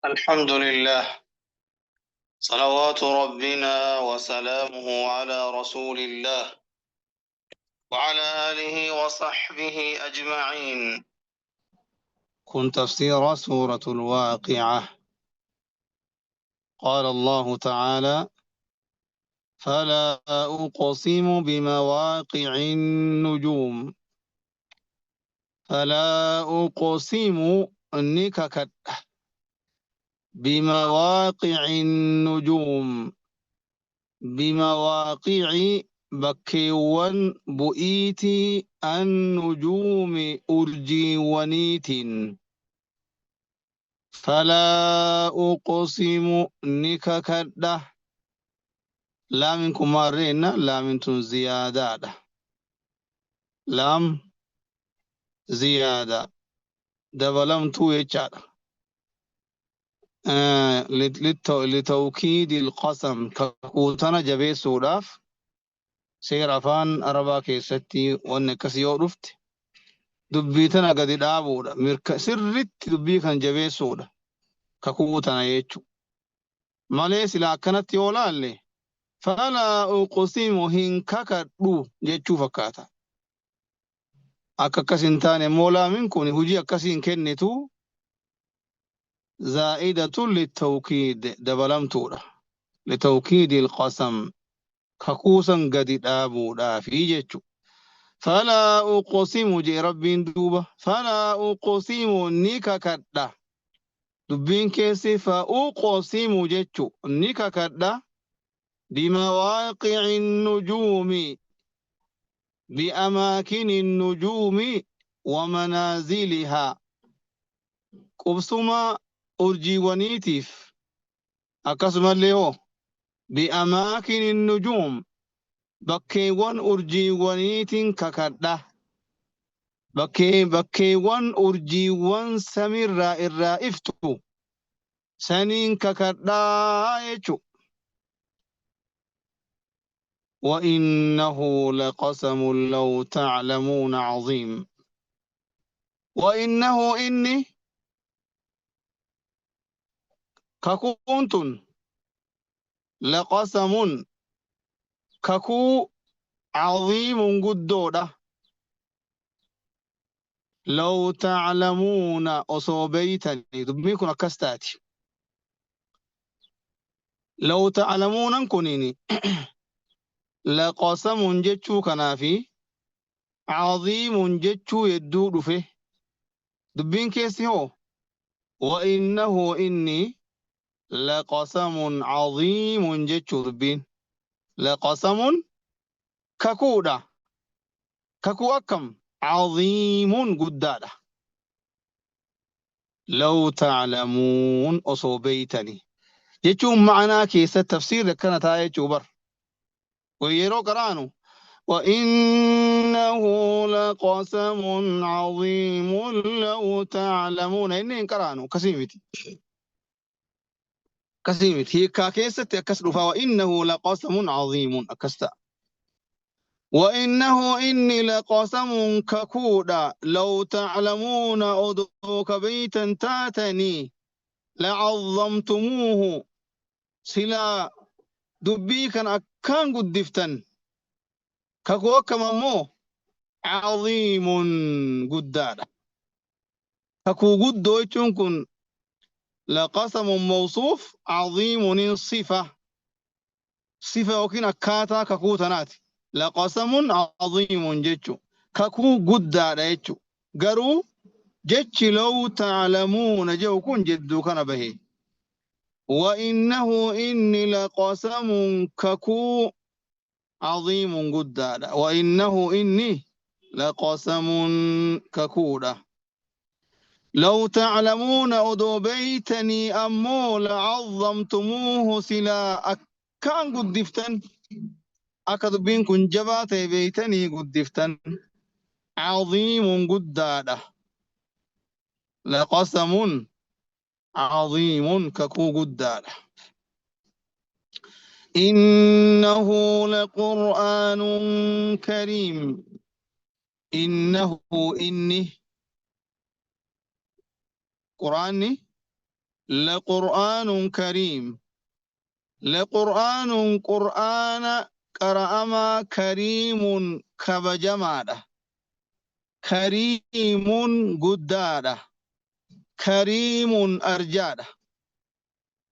الحمد لله، صلوات ربنا وسلامه على رسول الله وعلى آله وصحبه أجمعين. كن تفسير سورة الواقعة. قال الله تعالى: فلا أقسم بمواقع النجوم. فلا أقسم نككت بمواقع النجوم، بمواقع bakkeewwan bu'iitii النجوم urjiiwwaniitiin. فلا أقسم ni kakadha. Laamin kun maarreenna laamin tun ziyaadaadha. Laam ziyaada dabalamtuu jechaadha. لتوكيد القسم kakuu tana jabeessuudhaaf seera afaan Arabaa keessatti wanni akkasii yoo dhufte dubbii tana gadi dhaabuudha. Mirka sirritti dubbii kan jabeessuudha. Kakuu tana jechuudha. Malee silaa akkanatti yoo laalle فلا أقسم hin kakadhu jechuu fakkaata. Akka akkas hin taane immoo laamin kun hojii akkasii hin kennitu, زائدة للتوكيد dabalamtuudha. لتوكيد القسم kakuu san gadi dhaabuudhaafi jechuudha. فلا أقسم jee Rabbiin duuba. فلا أقسم ni kakadha. Dubbiin keessi فأقسم jechu ni kakadha. بمواقع النجوم، بأماكن النجوم ومنازلها qubsuma urjiiwwaniitiif akkasumallee hoo بأماكن النجوم bakkeewwan urjiiwwaniitiin kakadha. Bakkeewwan urjiiwwan samiirraa irraa iftu saniin kakadhaa jechu. وإنه لقسم لو تعلمون عظيم. وإنه إني kakuun tun لقسم kakuu عظيم guddoodha. لو تعلمون osoo beeytanii dubbiin kun akkas taati. لو تعلمون kuniin لقسم jechuu kanaafi عظيم jechuu hedduu dhufe. Dubbiin keessi hoo وإنه إني لقسم عظيم jechuu dubbiin. لقسم kakuudha. Kakuu akkam? عظيم guddaadha. لو تعلمون osoo beeytanii jechuun ma'anaa keessatti tafsiirri akkana ta'a jechuu bar. Yeroo qaraanu وإنه لقسم عظيم لو تعلمون inni hin qaraanu akkasii miti. Akkasii miti. Hiikkaa keessatti akkas dhufa وإنه لقسم عظيم akkas ta'a. وإنه إني لقسم kakuudha لو تعلمون odoo ka beeytan taatanii لعظمتموه silaa dubbii kan akkaan guddiftan. Kakuu akkam ammoo? عظيم guddaadha. Kakuu guddoo jechuun kun لقسم موصوف، عظيم صفة، sifa yookiin akkaataa kakuu tanaati. لقسم عظيم jechu kakuu guddaadha jechu. Garuu jechi لو تعلمون jedhu kun jedduu kana bahe. وإنه إني لقسم kakuu عظيم guddaadha. وإنه إني لقسم kakuudha. لو تعلمون odoo beeytanii ammoo لعظمتموه silaa akkaan guddiftan, akka dubbiin kun jabaa ta'e beeytanii guddiftan. عظيم guddaadha. لقسم عظيم kakuu guddaadha. إنه لقرآن كريم. إنه إني quraanni Laqur'aanun kariim. Laqur'aanun qur'aana qara'amaa kariimun kabajamaadha. Kariimun guddaadha. Kariimun arjaadha.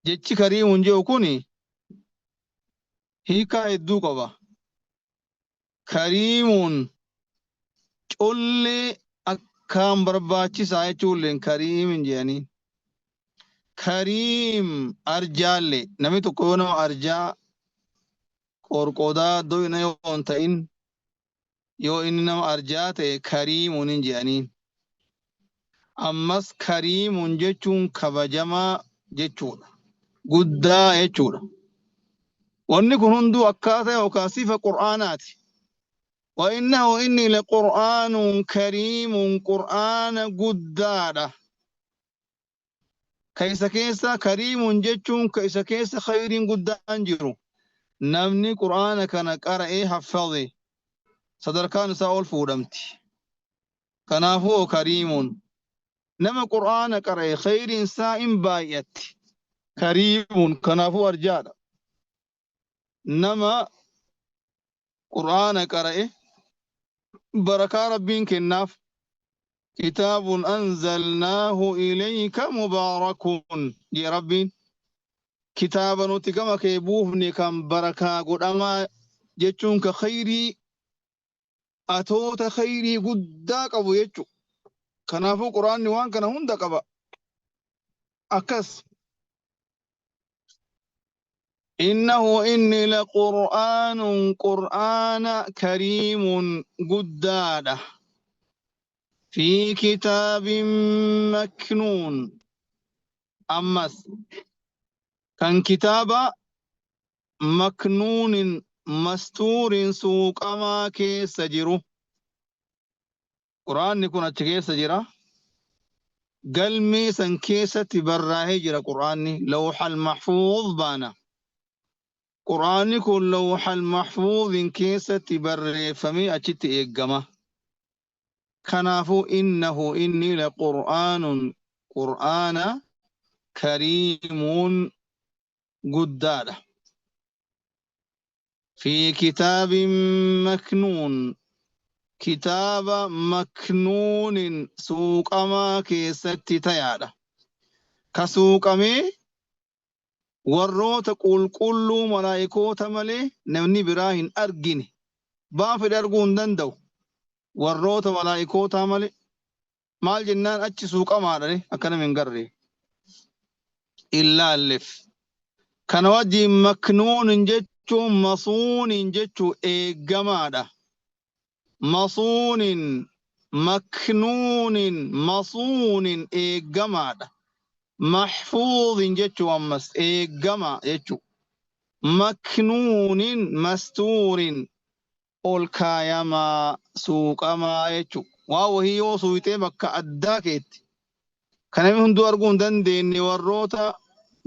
Jechi kariimun jedhu kuni hiikaa hedduu qaba. Kariimun collee akkaan barbaachisaa jechuulleen kariimin jedhanii. Kariim arjaallee namni tokko yoo nama arjaa qorqodaa doyna yoo hin ta'in yoo inni nama arjaa ta'e kariimun hin jedhaniin. Ammas kariimun jechuun kabajamaa jechuudha. Guddaa jechuudha. Wanni kun hunduu akkaataa yookaan sifa Qur'aanaati. Wa innahu inni laqur'aanun kariimun Qur'aana guddaadha. Ka isa keessa kariimun jechuun ka isa keessa khayriin guddaan jiru. Namni Qur'aana kana qara'ee haffadhe sadarkaan isaa ol fuudhamti. Kanaafuu kariimun nama Qur'aana qara'e khayriin isaa in baay'atti. Kariimun kanaafuu arjaadha. Nama Qur'aana qara'e barakaa Rabbiin kennaaf. Kitaabun anzalnaahu ilayka mubaarakun jee Rabbiin. Kitaaba nuti gama kee buufne kan barakaa godhamaa jechuun ka khayrii atoota khayrii guddaa qabu jechu. Kanaafuu Qur'aanni waan kana hunda qaba. Akkas. Innahu inni laqur'aanun qur'aana kariimun guddaadha. Fi kitaabin maknuun ammas kan kitaaba maknuunin mastuurin suuqamaa keessa jiru. Qur'aanni kun achi keessa jira. Galmee san keessatti barraa'ee jira Qur'aanni lawxal mahfuuz baana. Qur'aanni kun lawxal mahfuuzin keessatti barreeffamee achitti eeggama. Kanaafuu innahu inni laqur'aanun qur'aana kariimuun guddaadha. Fi kitaabin maknuun kitaaba maknuunin suuqamaa keessatti tayaadha. Ka suuqamee warroota qulqulluu malaayikoota malee namni biraa hin argine. Baan fedhe arguu hin danda'u. Warroota malaayikootaa malee. Maal jennaan achi suuqamaadha akka nama hin garre. Illaalleef. Kana wajjin maknuunin jechuun masuunin jechuu eeggamaadha. Masuunin maknuunin masuunin eeggamaadha. Mahfuuzin jechuu ammas eeggama jechuu. Maknuunin mastuurin ol kaayamaa suuqamaa jechuu. Waa wahii yoo suuyxee bakka addaa keetti. Kan namni hunduu arguu hin dandeenye warroota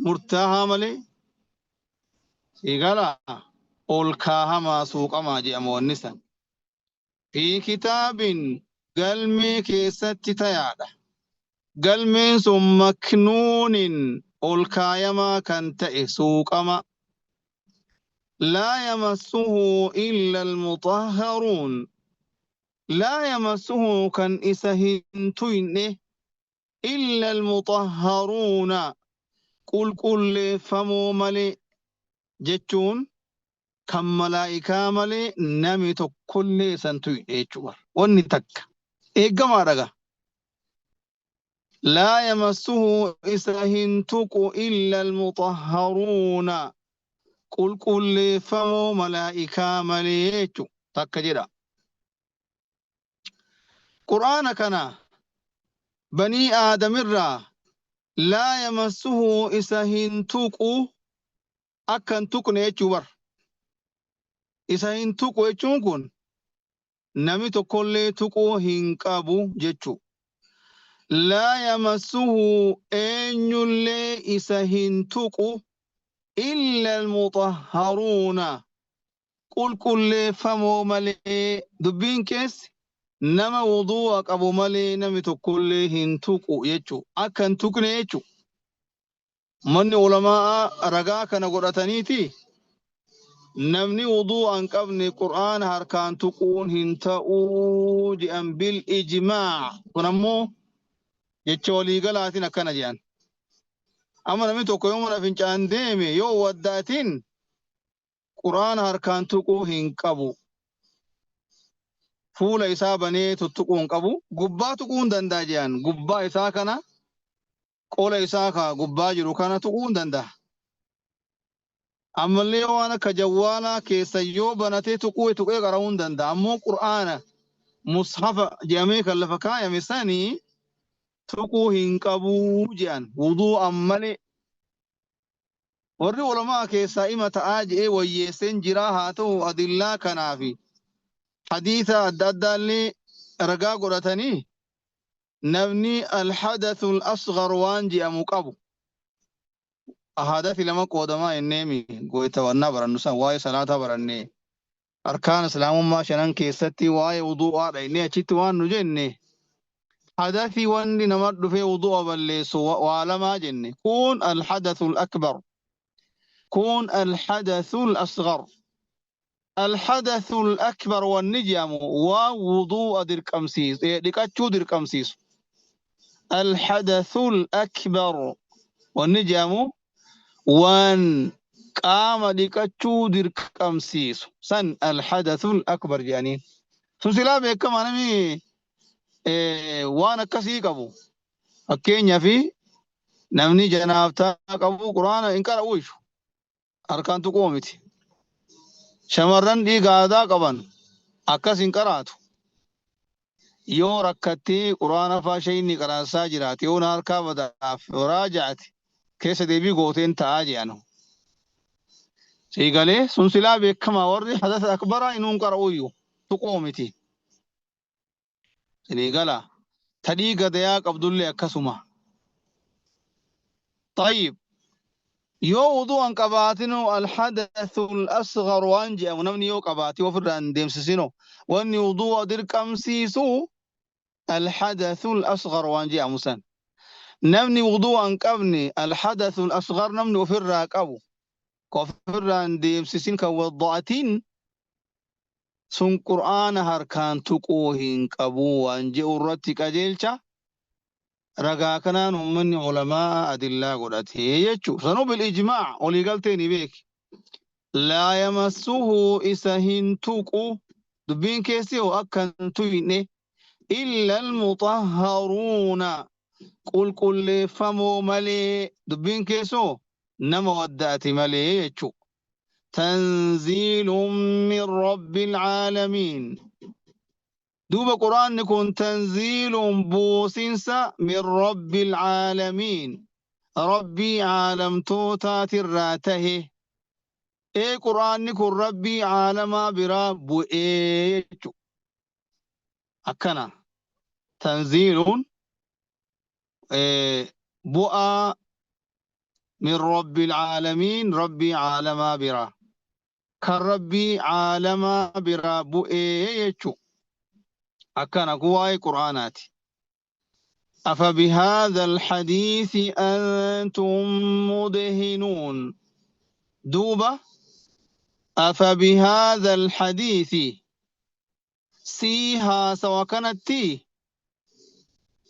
murtaahaa malee sigalaa ol kaahamaa suuqamaa jedhama wanni san. Fi kitaabin galmee keessatti tayaadha. Galmeen sun maknuunin ol kaayamaa kan ta'e suuqama. Laa yamassuhu illa almutahharuun. Laa yamassuhu kan isa hin tuyne illa almutahharuuna qulqulleeffamoo malee jechuun kan malaa'ikaa malee nami tokkollee isan tuyne jechuudha. Wanni takka eeggamaa dhaga. Laa yamassuhu isa hin tuqu illa almutahharuuna qulqulleeffamoo malaa'ikaa malee jechuudha. Takka jedha. Qur'aana kana banii aadamirraa laa yamassuhu isa hin tuqu akka hin tuqne jechuu bar. Isa hin tuqu jechuun kun namni tokkollee tuquu hin qabu jechuu. Laa yamassuhu eenyullee isa hin tuqu illa almutahharuuna qulqulleeffamoo malee dubbiin keessi nama wuduu'a qabu malee namni tokkollee hin tuqu jechuu. Akka hin tuqne jechuu. Manni ulamaa'aa ragaa kana godhataniiti namni wuduu'a hin qabne Qur'aana harkaan tuquun hin ta'uu je'an bil ijmaac. Kun ammoo jecha waliigalaatiin akkana je'an. Amma namni tokko yoo mana fincaan deeme yoo waddaatiin Qur'aana harkaan tuquu hin qabu. Fuula isaa banee tuttuquu hin qabu. Gubbaa tuquu hin danda'a je'an. Gubbaa isaa kana qola isaa ka gubbaa jiru kana tuquu hin danda'a. Ammallee waan akka jawwaalaa keessa yoo banatee tuquu tuqee qara'uu hin danda'a. Ammoo Qur'aana mushafa jedhamee kan lafa kaayame sanii tuquu hin qabuu jedhan wuduu'an malee. Warri ulamaa keessaa ima ta'aa je'ee wayyeesseen jiraa haa ta'u adillaa kanaa fi hadiisa adda addaallee ragaa godhatanii namni alhadathul asghar waan je'amu qabu ahadathi lama qoodamaa inneemi goytawannaa barannu san waa'ee salaataa barannee arkaan islaamummaa shanan keessatti waa'ee wudu'aa dhayne achitti waan nu jenne hadathi wanni nama dhufee wudu'a balleessu waa lamaa jenne kun alhadathul akbar kun alhadathul asghar. Alhadathul akbar wanni jedhamu waan wudu'a dirqamsiisu dhiqachuu dirqamsiisu. Alhadathul akbar wanni jedhamu waan qaama dhiqachuu dirqamsiisu san alhadathul akbar jedhaniin. Sun silaa beekamaa namni waan akkasii qabu. Fakkeenyaaf namni janaabtaa qabu Qur'aana hin qara'u ishu harkaan tuquu miti. Shamarran dhiiga aadaa qaban akkas hin qaraatu. Yoo rakkattee Qur'aana faa shayni qaraasaa jiraate yoo na harkaa badaaf raaja'ate keessa deebii gooteen ta'aa jedhan. Siigalee sun silaa beekamaa warri hadasa akbaraa inuun qara'uyyuu tuquu miti. Sinii gala ta dhiiga dayaa qabdullee akkasuma. Tayyib, yoo wudu'an qabaatinu alhadathul asghar waan jedhamu namni yoo qabaate ofirraa hin deemsisino wanni wudu'a dirqamsiisu alhadathul asghar waan jedhamu san namni wudu'a hin qabne alhadathul asghar namni ofirraa qabu ka ofirraa hin deemsisin kan wadda'atiin sun Qur'aana harkaan tuquu hin qabu waan jedhu irratti qajeelcha ragaa kanaan ummanni ulamaa adillaa godhatee jechuu sanuu bil ijmaa waliigaltee ni beeki. Laa yamassuhu isa hin tuqu dubbiin keessi hoo akka hin tuyne illa almutahharuuna qulqulleeffamoo malee dubbiin keessoo nama wadda'ate malee jechuu. Tanziilun min rabbil aalamiin. Duuba Qur'aanni kun tanziilun buusinsa min rabbil aalamiin Rabbii aalamtootaatirraa tahe. Ee Qur'aanni kun Rabbii aalamaa biraa bu'ee jechu. Akkana tanziilun bu'aa min rabbil aalamiin Rabbii aalamaa biraa kan Rabbii aalamaa biraa bu'ee jechu. Akkana kun waa'ee Qur'aanaati. Afa bihaadha alhadiisi antum mudhinuun. Duuba afa bihaadha alhadiisi sii haasawa kanatti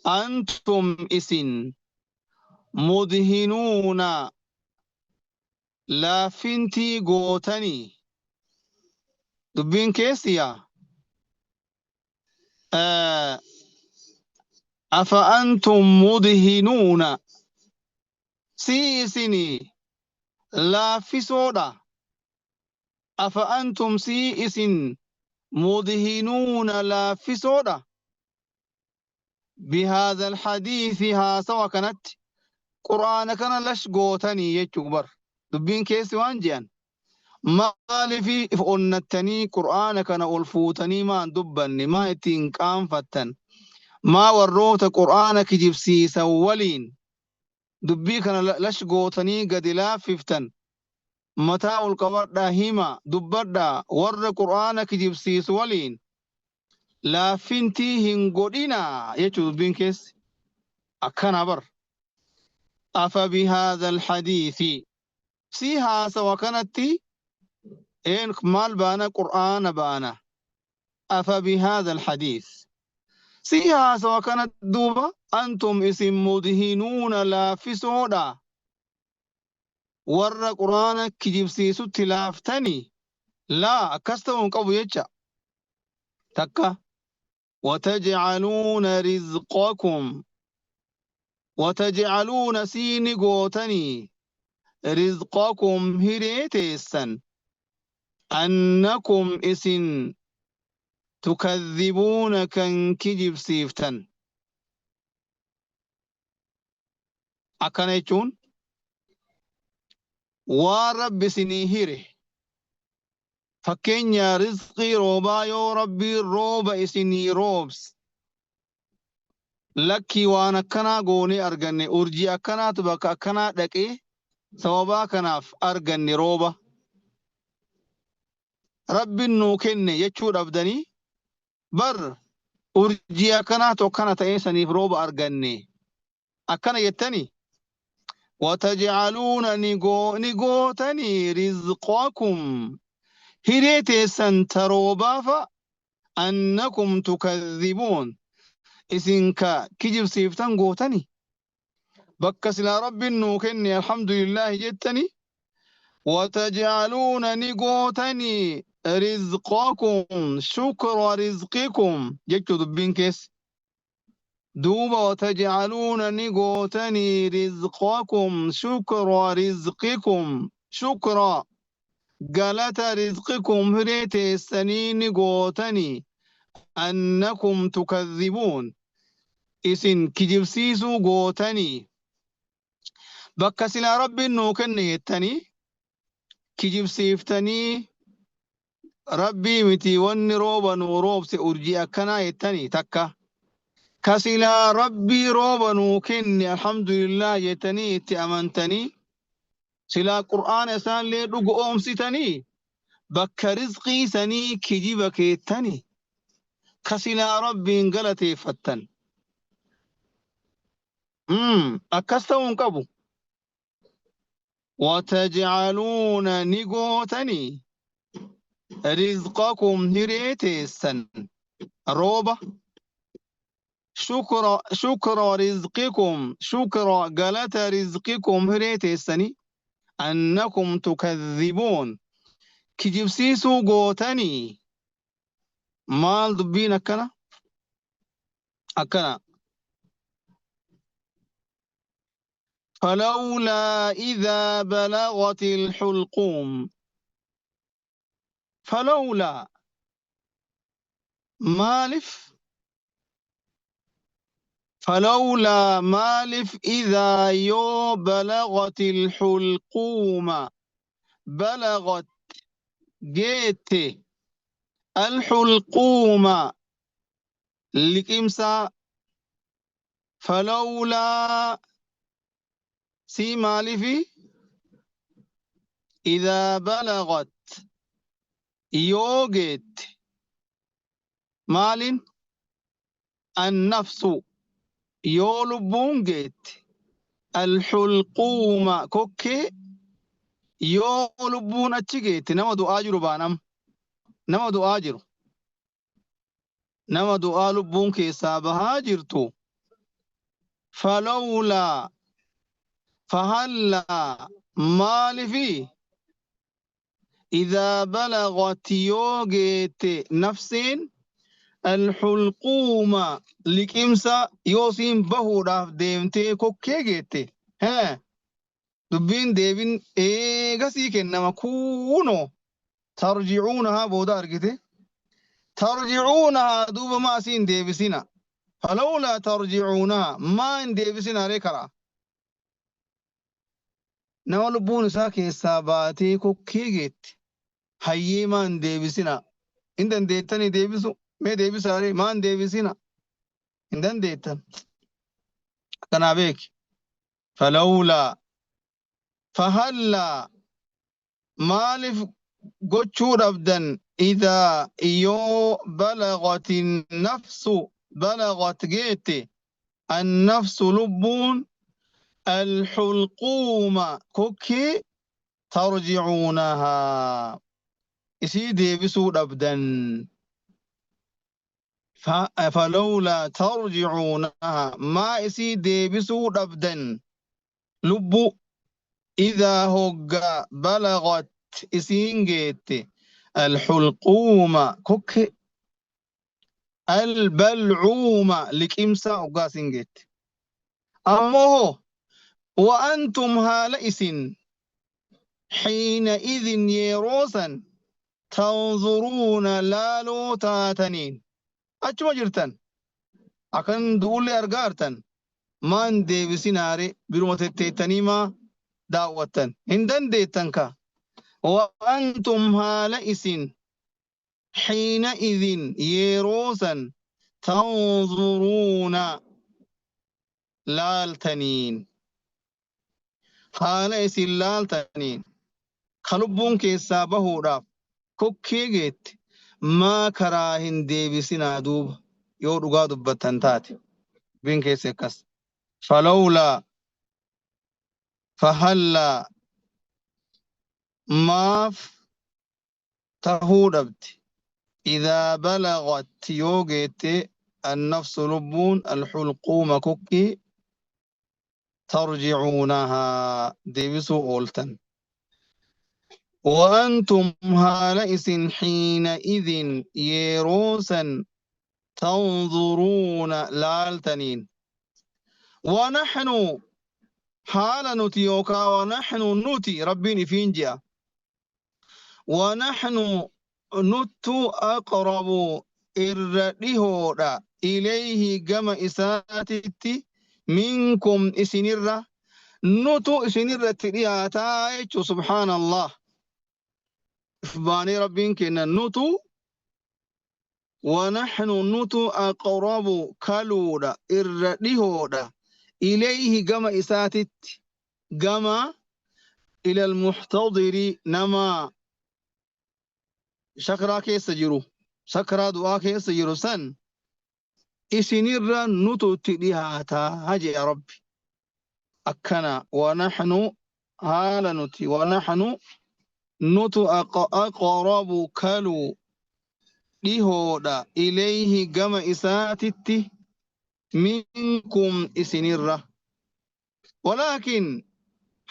antum isin mudhinuuna laaffintii gootanii dubbiin keessi yaa afa antum mudhinuuna sii isini laaffisoodha afa antum sii isin mudhinuuna laaffisoodha bihaadha alhadiisi haasawa kanatti Qur'aana kana lash gootanii jechuu bar dubbiin keessi waan je'an maaliif if onnattanii Qur'aana kana ol fuutanii maan dubbanne maa ittiin qaanfattan maa warroota Qur'aana kijibsiisan waliin dubbii kana lash gootanii gadi laaffiftan mataa ol qabadhaa hima dubbadhaa warra Qur'aana kijibsiisu waliin laaffintii hin godhinaa jechuu dubbiin keessi akkana bar. Afa bihaadha alhadiisi si haasawa kanatti een maal baana qur'aana baana afa bihaadha alhadiis si haasawa kanatti duuba antum isin mudhinuuna laaffisoodha warra qur'aana kijibsiisutti laaftani laa akkas ta'uu hin qabu jecha takka watajcaluuna rizqakum watajcaluuna siini gootanii rizqakum hiree teessan annakum isin tukadhibuuna kan kijibsiiftan akkana jechuun waan rabbi isinii hire fakkeenya rizqii roobaa yoo rabbiin rooba isinii roobse lakkii waan akkanaa goonee arganne urjii akkanaatu bakka akkanaa dhaqee sababaa kanaaf arganne rooba rabbiin nuu kenne jechuu dhabdanii bar urjii akkanaatu akkana ta'ee saniif rooba arganne akkana jettanii watajcaluuna ni gootanii rizqakum hiree teessan ta roobaafa annakum tukadhibuun isin ka kijibsiiftan gootani bakka silaa rabbiin nuu kenne alhamdulillaahi jettani watajcaluuna ni gootanii rizqakum shukra rizqikum jechuu dubbiin keessa duuba watajcaluuna ni gootanii rizqakum shukra rizqikum shukra galata rizqikum hiree teessanii ni gootanii annakum tukadhibuun isin kijibsiisuu gootanii bakka silaa rabbiin nuu kenne jettanii kijibsiiftanii rabbii miti wanni rooba nuu roobse urjii akkanaa jettanii takka ka silaa rabbii rooba nuu kenne alhamdulillah jettanii itti amantanii silaa qur'aana isaallee dhugu oomsitanii bakka rizqii sanii kijiba keettanii ka silaa rabbiin galateeffattan akkas ta'uu hin qabu watajcaluuna ni gootanii rizqakum hiree teessan rooba shukra shukra rizqikum shukra galata rizqikum hiree teessanii annakum tukadhibuun kijibsiisuu gootanii maal dubbiin akkana akkana falawlaa idhaa balagati alxulquum falawlaa maalif falawlaa maalif idhaa yoo balagati alxulquuma balagat geette alxulquuma liqimsaa falawlaa sii maalifi idhaa balagat yoo geette maalin annafsu yoo lubbuun geette alxulquuma kokkee yoo lubbuun achi geette nama du'aa jiru baanam nama du'aa jiru nama du'aa lubbuun keessaa bahaa jirtu falawlaa fahallaa maalifi idhaa balagat yoo geette nafsiin alxulquuma liqimsa yoo siin bahuudhaaf deemtee kokkee geette hee dubbiin deebin eegasii kennama kuunoo tarji'uunahaa booda argite tarji'uunahaa duuba maa asiin deebisina falawlaa tarji'uunahaa maa hin deebisina ree karaa nama lubbuun isaa keessaa baatee kokkee geette hayyee maa hin deebisina hin dandeettanii deebisu mee deebisaa ree maa hin deebisina hin dandeettan akkanaa beeki falawlaa fahallaa maaliif gochuu dhabdan idhaa yoo balagati nafsu balagat geette annafsu lubbuun Alxulquuma kokkee tarji'uunahaa isii deebisuu dhabdan. Falawlaa tarji'uunahaa maa isii deebisuu dhabdan lubbuu idhaa hoggaa balagat isiin geette alxulquuma kokkee albalcuuma liqimsa hoggaa isiin geette. Ammoo hoo wa'antum haala isin xiina idhin yeroo san tanzuruuna laaloo taataniin achuma jirtan akan du'ullee argaa jirtan maan deebisinaare biruma tetteettanii maa daawwattan hin dandeettan ka wa'antum haala isin xiina idhin yeroo san tanzuruuna laaltaniin haala isin laaltaniin ka lubbuun keessaa bahuudhaaf kokkee geette maa karaa hin deebisinaa duuba yoo dhugaa dubbattan taate dubbiin keessa akkas falawlaa fahallaa maaf tahuu dhabde idhaa balagat yoo geette annafsu lubbuun alxulquuma kokkee tarji'uunahaa deebisuu ooltan. Wa'antum haala isin xiina idin yeroo san tanzuruuna laaltaniin. Wanaxnu haala nuti yookaa wanaxnu nuti Rabbiin ifiin je'a. Wanaxnu nuttu aqrabu irra dhihoodha ilayhi gama isaatitti minkum isinirra nutu isinirratti dhiyaataa jechuu subhaanallah. If baanee Rabbiin kenna nutu wanaxnu nutu aqrabu kaluudha irra dhihoodha ilayhi gama isaatitti gama ila almuxtadiri nama shakraa keessa jiru sakraa du'aa keessa jiru san isinirra nutu itti dhihaataa jedha Rabbi. Akkana wanaxnu haala nuti wanaxnu nutu aqrabu kaluu dhihoodha ilayhi gama isaatitti minkum isinirra. Walaakin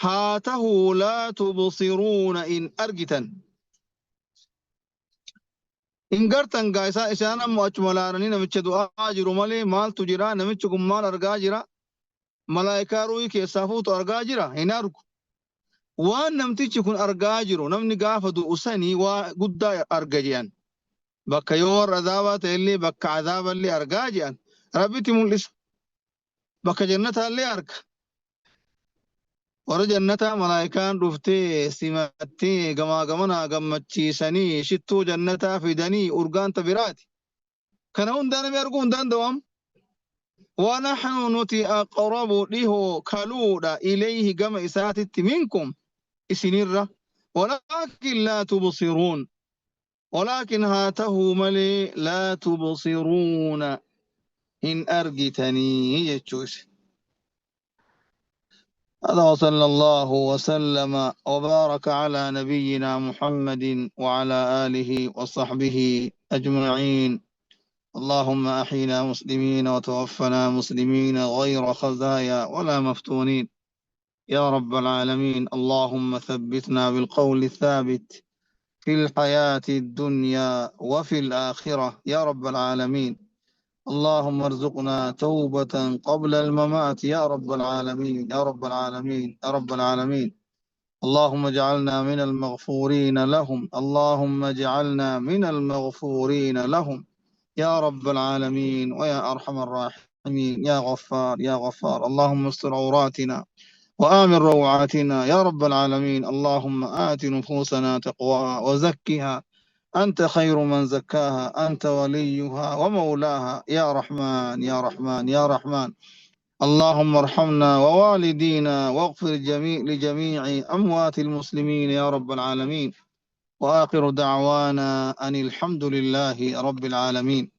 haa tahuu laa tubsiruuna in argitan. Hin gartan gaa isaa isaan ammoo achuma laalanii namicha du'aa jiru malee maaltu jira namichi kun maal argaa jira malaayikaa ruuhii keessaa fuutu argaa jira hin argu. Waan namtichi kun argaa jiru namni gaafa du'u sanii waa guddaa arga jedhan. Bakka yoo warra azaabaa ta'ellee bakka azaaballee argaa jedhan Rabbitti mul'isa. Bakka jannataallee arga. Warra jannataa malaayikaan dhuftee simattee gamaa gamanaa gammachiisanii shittuu jannataa fidanii urgaan ta biraati. Kana hundaa namni arguu hin danda'u amma. Wanaxnu nuti aqrabu dhihoo kaluudha ilayhi gama isaatitti minkum isinirra walaakin laa tubsiruun walaakin haa tahuu malee laa tubsiruuna hin argitanii jechuu isin. هذا وصلى الله وسلم وبارك على نبينا محمد وعلى آله وصحبه أجمعين. اللهم أحينا مسلمين وتوفنا مسلمين غير خزايا ولا مفتونين يا رب العالمين. اللهم ثبتنا بالقول الثابت في الحياة الدنيا وفي الآخرة يا رب العالمين. اللهم ارزقنا توبة قبل الممات يا رب العالمين يا رب العالمين يا رب العالمين. اللهم اجعلنا من المغفورين لهم، اللهم اجعلنا من المغفورين لهم يا رب العالمين ويا أرحم الراحمين يا غفار يا غفار. اللهم استر عوراتنا وآمن روعاتنا يا رب العالمين. اللهم آت نفوسنا تقواها وزكها أنت خير من زكاها أنت وليها ومولاها يا رحمن يا رحمن يا رحمن. اللهم ارحمنا ووالدينا واغفر لجميع أموات المسلمين يا رب العالمين. وآخر دعوانا أن الحمد لله رب العالمين.